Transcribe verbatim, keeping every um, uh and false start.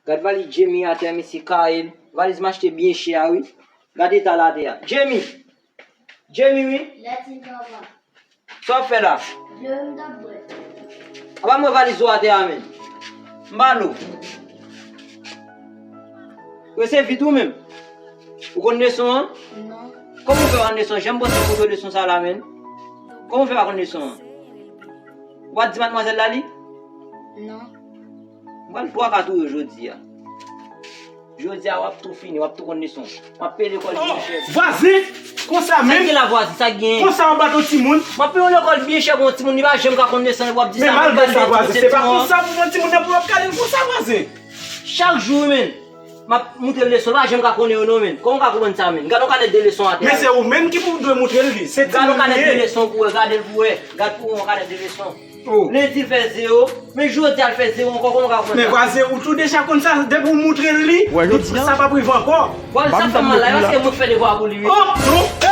Gad valiz Jamie atè, mesye, kaye l. Valiz m achte byen chè a, wi. Gad eta l atè a. Jamie! Jamie, wi. Lè ti papa. Sa w ap fè la? Dlo m t ap bwè. Apa mwen valiz ou atè a, menm? M ba l ou. Yo se vit ou menm. Ou konn leson an? Non. Kòman ou fè pa konn leson an? Jan m panse pou leson sa la, menm. Kòman ou fè pa konn leson an? Ou pa t di madmwazèl la li? Non. M pral twa ka touye w jodi a. Jodi a w ap tou fini, w ap tou konn leson. M ap peye lekòl byen chè. Vwazen! Konsa menm? Sa gen la vwazen, sa gen? Konsa w ap bat yon timoun? M ap peye yon lekòl byen chè pou yon timoun, li pa janm ka konn leson, w ap di sa. Men malgre sa vwazen, se pa konsa pou yon timoun nan pou w ap gade l konsa vwazen. Chak jou, men. M ap moutre l leson, li pa janm ka konnen yo non, men. Kòman w ka konprann sa, men? Gade yon kanèt de leson atè a. Men se ou menm ki pou dwe moutre l li. Se timoun li ye. Gade yon kanèt de leson pou wè, gade l pou wè. Gad pou wè yon kanèt de leson. Lendi l fè zewo, men jodi a l fè zewo ankò, kòman w ka konprann sa? Men vwazen, ou tou deja konn sa, depi w moutre l li, sa p ap rive ankò. Vwazen, sa fè m mal la, e paske mwen k fè devwa pou li, wi. Oh, non.